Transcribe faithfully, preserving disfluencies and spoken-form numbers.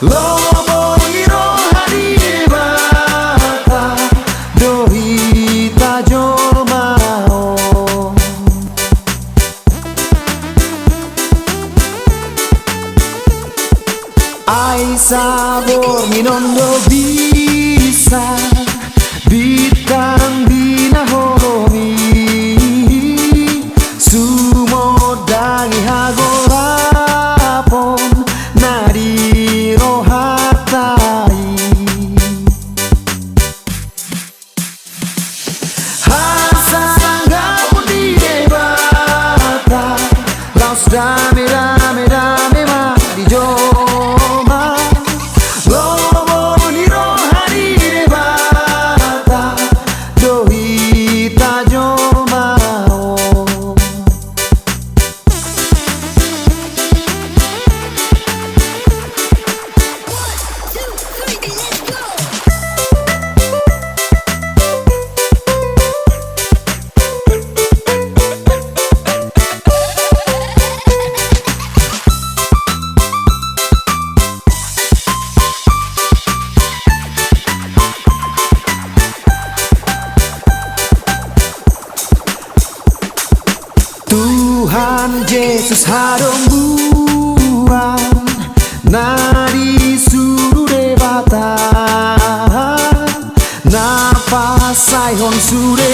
Lomo ni roha ni Debata do hita jolma on. Ai saborngin on do bisa bintang di na holom i, sumondangi hagolapon na di rohanta i. Hasangapon di Debata, laos dame, dame, dame ma di jolma. Lomo ni roha ni Debata do hita jolma on. Tuhan Jesus hadombuan na disuru Debata, na pasaehon sude